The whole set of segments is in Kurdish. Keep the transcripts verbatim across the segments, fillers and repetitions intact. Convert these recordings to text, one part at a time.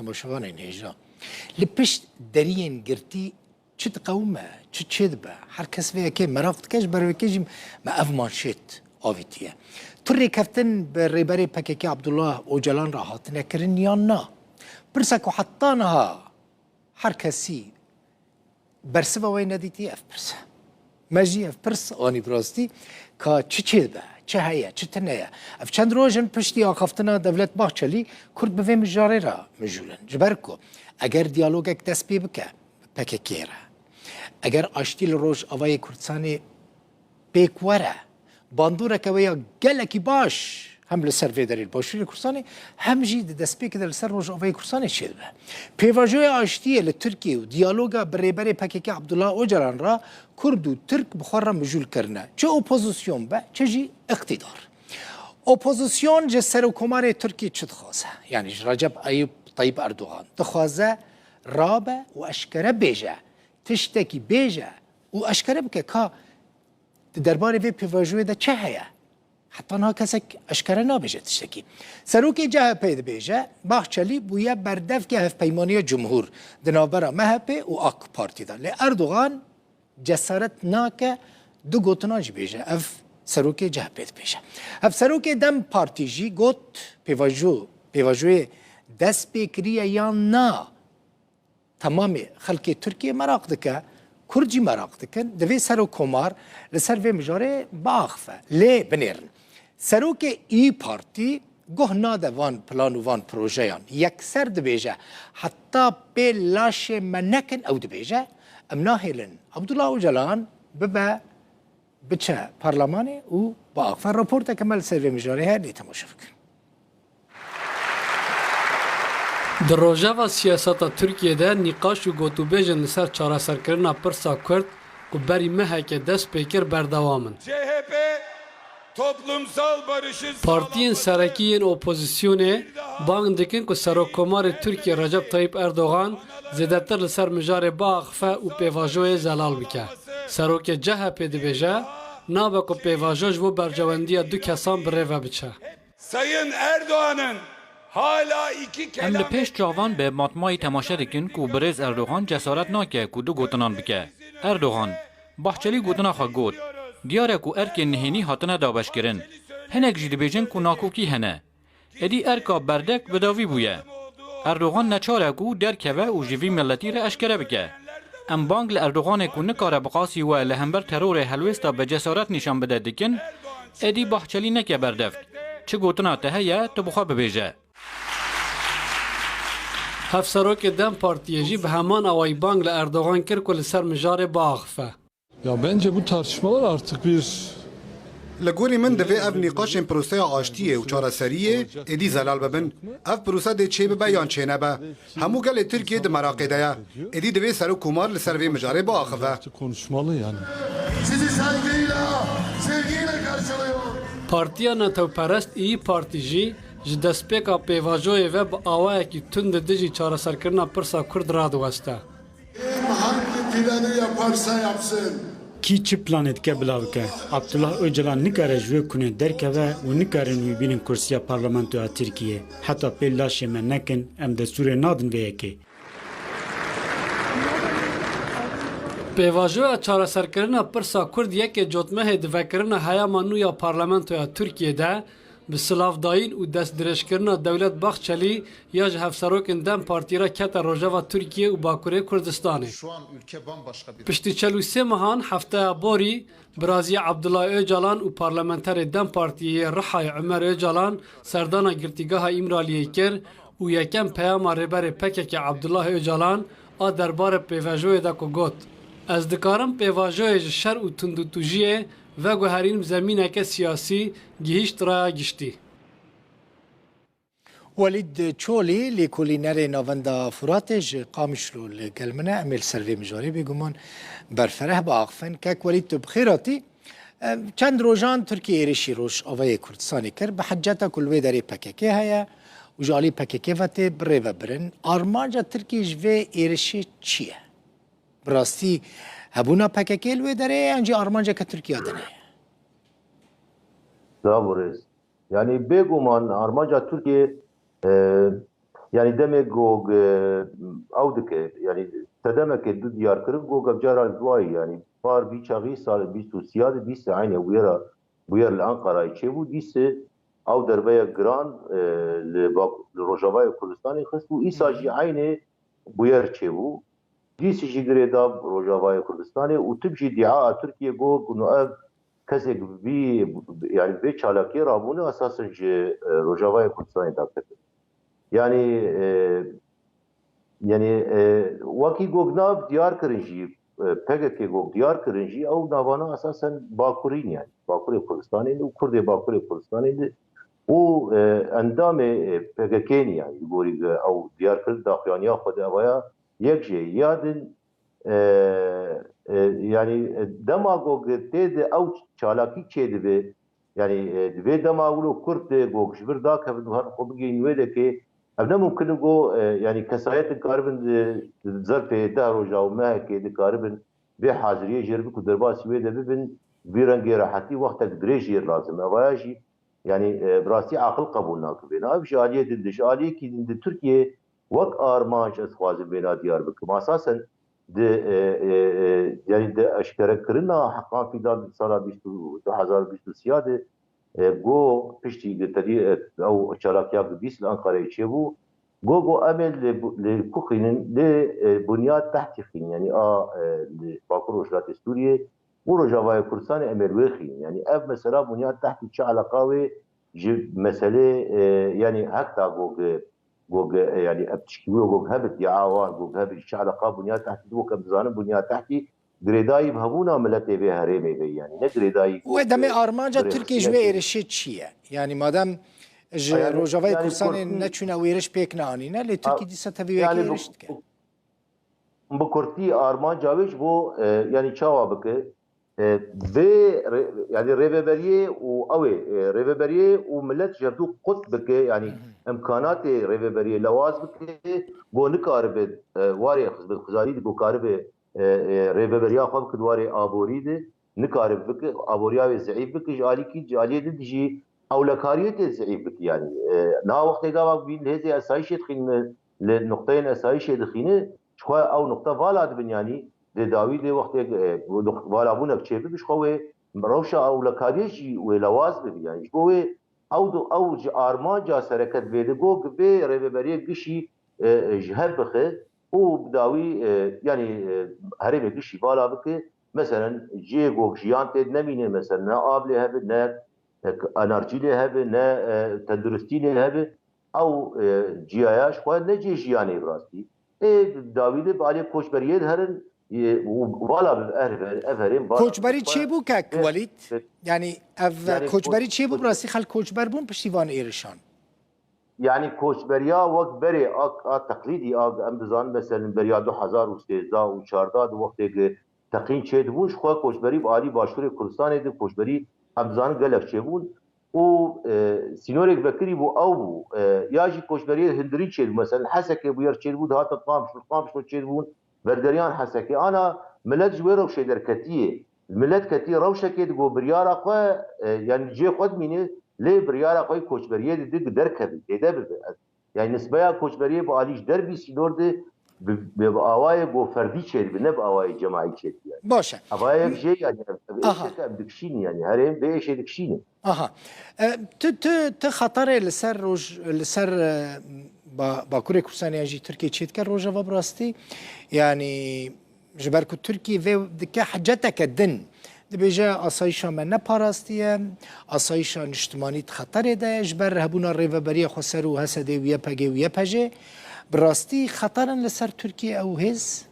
Temaşevanên hêja, li pişt deriyên girtî çi diqewime, çi çêdibe? Her kes vê yekê meraq dike, ji ber wê yekê jî me ev manşêt avîtiye. Tu rêkeftin bi rêberê P K K Abdullah Ocalan re hatine kirin yan na? Pirsa ku heta niha her kesî bersiva wê nedîtiye ev pirs e. Me jî ev pirs anî bi rastî ka çi çêdibe, çi heye, çi tune ye. Ev çend roj in piştî axaftina Devlet Bahçelî Kurd bi vê mijarê re mijûl in. Ji ber ku eger diyalogek dest pê bike bi P K K re, eger aştî li Rojavayê Kurdistanê pêk were, bandoreke wê ya gelekî baş hem li ser vê derê li Başûrê Kurdistanê hem jî di destpêkê de li ser Rojavayê Kurdistanê çêdibe. Pêvajoya aştiyê li Tirkiye û diyaloga bi rêberê P K K Abdullah Ocalan re Kurd û Tirk bi xwe re mijûl kirine. Çi opozisyon be, çi jî îqtîdar. Opozisyon ji Serokkomarê Tirkiyê çi dixwaze? Yanî ji Recep Eyûp Tayyip Erdogan dixwaze rabe û eşkere bêje, tiştekî bêje û eşkere bike ka di derbarê vê pêvajoyê de çi heye? Heta niha kesek eşkere nabêje tiştekî. Serokê C H P dibêje, Bahçelî bûye berdevkê hevpeymaniya Cumhur di navbera M H P û AK Partî de. Lê Erdogan cesaret nake du gotinan jî bêje. Ev serokê C H P dibêje. Ev serokê DEM Partî jî got, pêvajo, pêvajoyê dest pê kiriye yan na? Temamê xelkê Tirkiyê meraq dike, Kurd jî meraq dikin, divê serokkomar li ser vê mijarê biaxife. Lê binêrin. Serokê İYİ Partî guh nade van plan û van projeyan. Yekser dibêje, heta pê laşê me nekin, ew dibêje, em nahêlin Abdullah Ocalan bibe, biçe parlemanê û biaxife. Raporteke me li ser vê mijarê heye, lê temaşe bikin. Di rojeva siyaseta Tirkiyê de nîqaş û gotûbêjên li ser çareserkirina pirsa Kurd ku berî mehekê dest pê kir berdewam in. C H P toplumsal barışı Partiyên serekî yên opozisyonê bang dikin ku Serokkomarê Tirkiyê Recep Tayyip Erdogan zêdetir li ser mijarê biaxife û pêvajoyê zelal bike. Serokê C H P dibêje, nabe ku pêvajo ji bo berjewendiya du kesan bi rê ve biçe. Sayın Erdoğan'ın hala iki Em li kelam pêş çavan bi matmayî temaşe dikin ku birêz Erdogan cesaret nake ku du gotinan bike. Erdogan, Bahçelî gotina xwe got, diyar e ku erkên nihênî hatine dabeşkirin. Hinek jî dibêjin ku nakokî hene. Êdî erka berdek bi dawî bûye. Erdogan neçar e ku derkeve û ji vî miletî re eşkere bike. Em bang li Erdoganê ku nikare bi qasî we li hember terorê helwêsta bi cesaret nîşan bide dikin, êdî Bahçelî neke berdevk. Çi gotina te heye, tu bi xwe bibêje. Hevserokê DEM Partiyê jî bi heman awayî bang li Erdogan kir ku li ser mijarê biaxife. Ya bence bu tartışmalar artık bir Li gorî min divê ev nîqaşên proseya aştiyê û çareseriyê êdî zelal bibin. Ev prose dê çêbibe yan çênebe. Hemû gelê Tirkiyê di meraqê de ye. Êdî divê serokkomar li ser vê mijarê biaxive. Konuşmalı yani. Sizi saygıyla, sevgiyle karşılıyor. Partiya netewperest İYİ Parti jî ji destpêka pêvajoyê ve bi awayekî tund di dijî çareserkirina pirsa Kurd radiweste. Kim hangi planı yaparsa yapsın. Kî çi planê dike bila bike, Abdullah Ocalan nikare ji wê kunê derkeve û nikarin wî bînin kursiya parlamentoya Tirkiyê. Heta pê laşê me nekin, em destûrê nadin vê yekê. Pêvajoya çareserkirina pirsa Kurd yekê cotmehê di vekirina heyama nû ya parlamentoya Tirkiyê de bi silavdayîn û destdirêjkirina Dewlet Bahçelî ya ji hevserokên DEM Partî re kete rojeva Tirkiye û Bakurê Kurdistanê. Şu an ülke bambaşka bir Piştî çel û sê mehan hefteya borî birazî Abdullah Ocalan û parlamenterê DEM Partiyê yê Rihayê Omer Ocalan serdana girtîgeha Îmraliyê kir û yekem peyama rêberê P K K Abdullah Ocalan a derbarê pêvajoyê de ku got, Ez dikarim pêvajoyê ji şer û tundûtûjiyê veguherînim zemîneke siyasî, gihîşt raya giştî. Welîd Çolî, lêkolînerê Navenda Furatê ji Qamişlo li gel min e. Em ê li ser vê mijarê bêguman berfereh biaxifin. Kek Welîd, tu bi xêr hatî. Em, çend rojan Tirkiye êrişî Rojavayê Kurdistanê kir. Bi hiceta ku li wê derê P K K heye û ji alî P K K ve tê birêvebirin. Armanca Tirkiye ji vê êrişê çi ye? Bi rastî hebûna P K K li wê derê ye yan jî armanceke Tirkiye din heye? Silav û rêz. Yanî bêguman armanca Tirkiye, e, Yanî demê ku, e, ew dike, yanî sedemeke du diyar kirin ku ev cara li duayî, yanî par vî çaxî sal bîst û sîya de dîse eynê bûyera, bûyer li Enqerayê çêbû, dîse ew derbeya giran, e, li bak-, li Rojavayê Kurdistanê xist û îsa jî eynê bûyer çêbû. Dîsî jî girê da Rojavayê Kurdistanê û tip jî dîa a Tirkiyê got ku no ev kesek vî, yanî vê çalakiyê rabûne esasen ji, e, Rojavayê Kurdistanê daketin. Yanî, e, yanî, e, wekî got nav diyar kirin jî, e, P K K got diyar kirin jî, ew navana esasen Bakurî ne yanî. Bakurê Kurdistanê ne û Kurdê Bakurê Kurdistanê ne û, e, endamê, e, P K K ne yanî. Li gorî, e, ew diyar kirin daxuyaniya xwe de evaya yek jê ya din, e, e, yanî, e, dema ku tê de ew çalakî çêdibe, yanî, e, di vê dema wilo Kurd de ku ji vir dakevin û herin xwe bigihîn wê dekê, ev ne mumkin e ku, e, yanî kesayet dikaribin di, di zerfê deh roja û mehekê dikaribin vê haziriyê jêr bin ku derbasî wê de bibin, vî rengê rehetî wextek dirêj jêr lazim e. Evaya jî, yanî, e, bi rastî aqil qebûl nakin vêna. Ev ji aliyê din de, ji aliyekî din de Tirkiye wek armanc ez dixwazim vêna diyar bikim. Esasen di, e, e, e, yanî di eşkerekirina heqan fîdan di sala bîst û, du hezar û bîst û sîya de, e, got piştî ku tedî, e, ew çalakiya ku dîs li Enqereyê çêbû, got, got em ê li, li ku xînin, lê, e, bunyad tehtî xînin, yanî a, e, li Bakur Rojhilatê Sûriyê û Rojavayê Kurdistanê em ê li wê xînin. Yanî ev mesela bunyad tehtî çi eleqa wê ji meselê, e, yanî heta got, got, e, yanî ev tişkî wê got hebit ya awan got hebit çi eleqa bunyad tehtî wek em dizanin bunyad tehtî girêdayî bi hebûna miletê vê herêmê be, yanî ne girêdayî Wê demê armanca Tirkiye ji wê êrişê çi ye? Yanî madem ji Rojavayê Kurdistanê neçûne û êriş pêk neanîne, lê Tirkiye dîsa tevî wekî êriş dike. Bi kurtî armanca wê ji bo, e, yanî çawa bike? E, vê re-, yanî rêveberiyê û ew ê, e, rêveberiyê û milet ji hevdû qut bike, yanî imkanatê rêveberiyê lewaz bike, go nikaribe, e, warê xizmetxuzarî de go karibe e, e, rêveberiya xwe bike di warê aborî de, nikare bike, aboriya wê zeîf bike, ji alîkî, ji aliyê din jî ewlekariyê tê zeîf bike. Yanî, e, niha wextê gava bîn li hêzê esayîşê dixîne, li nuqteyên esayîşê dixîne, ji xwe ew nuqte vala dibin, yanî di dawî de wextê, e, nuq-, valabûnek çêbibe, ji xwe wê rewşa ewlekariyê jî wê lewaz bibe. Yanî ji bo wê ew du-, ew ji armanca sereke divê de got, vê rêveberiyê gişî, e, ji hev bixe û bi dawî, e, yanî, e, herêmê gişî vala bike. Meselen cihê ku jiyan tê nemîne, meselen ne av lê hebe, ne, e, enerjî lê hebe, ne, e, tenduristî lê hebe. Ew, e, ciyaya ji xwe ne cihê jiyanê bi rastî. Ê dawî de bi aliyê koçberiyê diherin, e, û vala bi ev, ev herêm vala Koçberî çêbû kek Welîd? Yanî ev koçberî çêbû, bi rastî xelk koçber bûn piştî van êrişan? Yanî koçberiya wek berê a, a teqlîdî a, em dizanin, meselen beriya du hezar û sêzdeh û çardeh di wextê ku teqîn çêdibûn, ji xwe koçberî bi alî Başûrê Kurdistanê de koçberî em dizanin gelek çêbûn û, e, sînorek vekirî bû ew bû, e, ya jî koçberiyê hundirî çêdibû. Meselen Hesekê bûyer çêdibû, dihatin Qamişlo, Qamişlo çêdibûn, vergeriyan Hesekê. Ana milet ji wê rewşê derketiye. Milet ketiye rewşekê digo biryara xwe, e, yanî cihê xwe dimîne, lê biryara xwe yê koçberiyê dide ku derkeve, zêde bibe. Yani nisbeya koçberiyê bi alî ji dervî sînor de bi, bi, bi awayê go ferdî çêdibe, ne bi awayê cemaî çêdibe yani. Baş e. Avayek jê yani ev, ev Aha. êşek em dikişînin yani. Herêm vê êşê dikişînin. Aha. E, tu, tu, tu xeterê li ser roj, li ser, e, ba, Bakurê Kurdistanê yan jî Tirkiye çêdike Rojava bi rastî? Yani ji ber ku Tirkiye vê dike heceteke din. Dibêje asayîşa me ne parastiye, asayîşa niştimanî di xeterê de ye, ji ber hebûna rêveberiya Xweser û H S D û Y P G û Y P J. Bi rastî xeter in li ser Tirkiye ew hêz?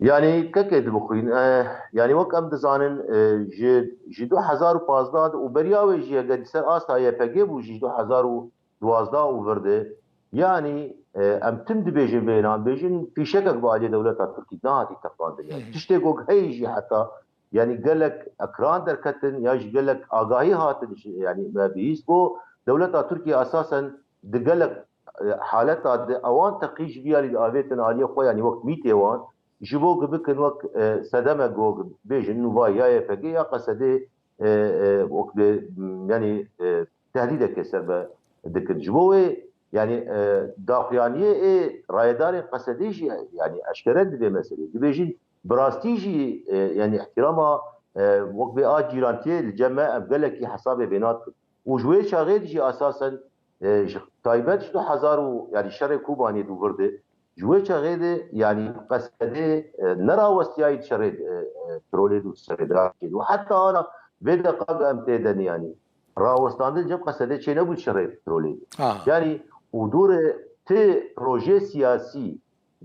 Yani kekê dibixwîn, e, yani wek em dizanin, e, ji, ji du hezar û pazdeh de û beriya wê jî heger li ser asta Y P G bû jî ji du hezar û duwazdeh û vir de, yanî, e, em tim dibêjin vêna, em bêjin fîşekek bi aliyê dewleta Tirkî nehatî teqandin. Yani Hı hı. tiştê ku heyî jî heta, yani gelek ekran derketin, ya jî gelek agahî hatin, yani me bihîst ku dewleta Tirkî esasen di gelek, e, haleta di ewan teqî ji vî alî diavêtin aliyê xwe, yani wek mîtê wan, ji bo ku bikin wek, e, sedeme ku bêjin nûva ya Y P G ya Q S D, e, e, wek bi, yani, e, tehdîdekê ser me dikin. Ji bo wê Yani e, daxuyaniyê ê rayedarên Qesedê jî yani eşkere dibe meselê. Dibêjin bi rastî jî e, yani îhtîrama e, wek vê a cîrantiyê li cem me em gelekî hesabê vê nakin. Û ji wê çaxê de jî esasen e, ji taybet ji du hezar û yani şerê Kobanê dû vir de ji wê çaxê de yani Qesedê e, nerawestiyayî di şerê e, e, trolê de û şerê Daişê de. Û heta ana vê deqa de em tê de ne yani rawestandin cem Qesedê çê nebû di şerê trolê de. Aha. Yani û dûre ti proje siyasî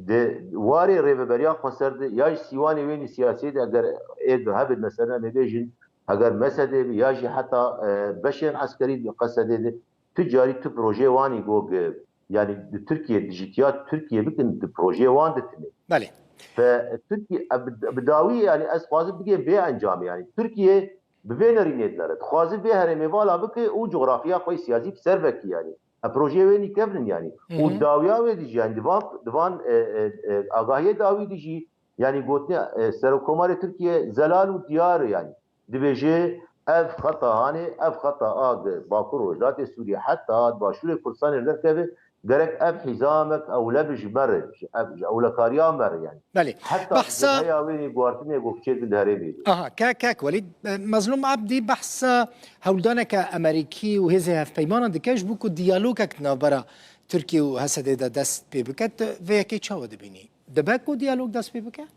di warê rêveberiya xweser de ya ji sîwanê wênî siyasî de eger ê hebin mesela em ê bêjin eger mesedê bi ya jî heta e, beşên eskerî di Qesedê de tu carî tu projeyê wanî go ge yani di Tirkiye dijîtiya Tirkiye bikin di projeyê wan de tine. Belê. Fe Tirkiye e, bi, bi dawî yani ez xwazim bigêm vê encamê yani Tirkiye bi vê nerînê dinere. Dixwazin vê herêmê vala bike û coxrafiya xwe yê siyasî bi ser vekî yani. Em projeyê wê nîkevin in yani. Û Hı hı. dawiya wê dijî yani divan, divan e, e, e, agahiyê dawî dijî yani gotine e, Serokkomarê Tirkiye zelal û diyar e yani. Dibêje ev xeta hanê, ev xeta a di Bakur Rojhilatê Sûriyê heta di Başûrê Kurdistanê derkeve, gerek ev hîza me ki ewle bi ji me re, ji ev, ji ewlekariya me re yani. Belê. Heta Behsa cebheya wê nê guhartinê ku çêdikin di herêmê de. Aha, ke-, kek Welîd, e, Mezlûm Abdî behsa hewldaneke Amerîkî û hêzê hevpeymanan dike ji bo ku diyalogek di navbera Tirkiye û Hesedê de dest pê bike. Tu vê yekê çawa dibînî? Dibe ku diyalog dest pê bike?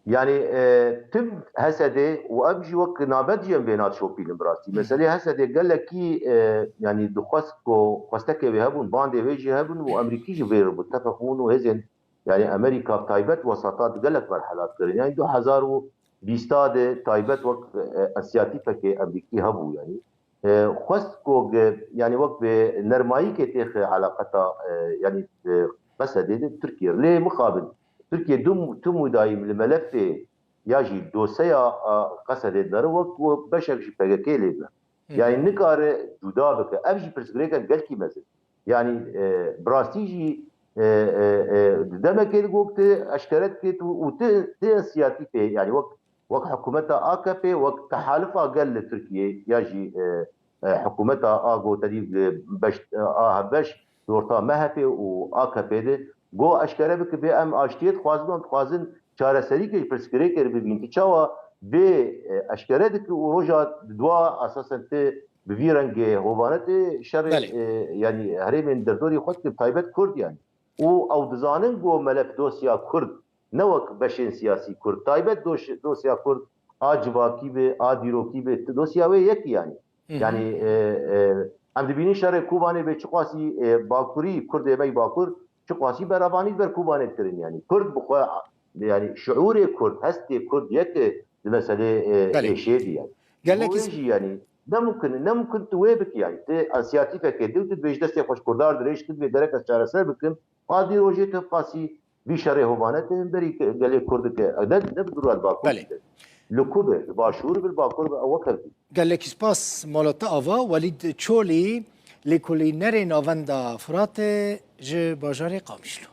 Yani e, tim Hesedê û ev jî wek nabet jî em vê nat şopînin bi rastî. Hı. Meselê Hesedê gelekî e, yani dixwest ku xwestekê wê hebûn, bandê wê jî hebûn û Amerîkî jî vê re bû tefeq bûn û hêzên yani Amerîka bi taybet wesata di gelek merhelat kirin. Yani du hezar û bîsta de taybet wek e, insiyatîfekê Amerîkî hebû yani. E, xwest ku ge- yani wek bi nermayîkê têxe eleqeta e, yani e, Qesedê de Tirkiye. Lê mixabin Tirkiye du, tu mudayîm li melefê ya jî doseya a, Qesedê dinere wek ku beşek ji P K K lê dine. Hı hı. Yani nikare cuda bike. Ev jî pirsgirêkek gelkî mezin. Yani e, bi rastî jî e, e, e, di demekê de got tu eşkere dikê tu û tu, tu insiyatîfê yani wek, wek hikûmeta A K P, wek tehalifa gel li Tirkiyê ya jî e, e, hikûmeta a goterî e, beş, e, a hevbeş di orta M H P û A K P de got eşkere bike bê em aştiyê dixwazin û em dixwazin çareserîkê ji pirsgirêkê re bibîn. Tu çawa bê e, eşkere dike û roja di dua esasen tu bi vî rengê hovane tê şerê Belê. e, yani herêmên derdorî xwe dike, taybet Kurd yani. Û ew dizanin ku melef dosya Kurd ne wek beşên siyasî Kurd, taybet doş- dosya Kurd a civakî be, a dîrokî be, tu dosya wê yekî yani. Hı hı. Yani e, e, em dibînin şerê Kobanê bê çiqasî e, Bakurî, Kurdê me yî Bakur çiqasî berevanî ber Kobanê kirin yani. Kurd bi xwe yani şiûrê Kurd, hestê Kurd yek e di meselê e, Belê. êşê de yani. Gelekî Bo wê jî yani ne mumkin, ne mumkin tu wê bikî yani. Tu insiyatîfekê dî û tu dibêjî destê xwe ji Kurdan dirêj kir, vê gerek ez çareser bikim. Qadî rojê tu qasî vî şerê hovane tu hemberî gelê Kurd dike. Ne, ne bi dûra li Bakur Belê. Dike. Li ku be? Li Başûr be, li Bakur be, ew wek hev bî. Gelekî spas mala te ava. Welîd Çolî, lêkolînerê Navenda Firatê ji bajarê Qamişlo.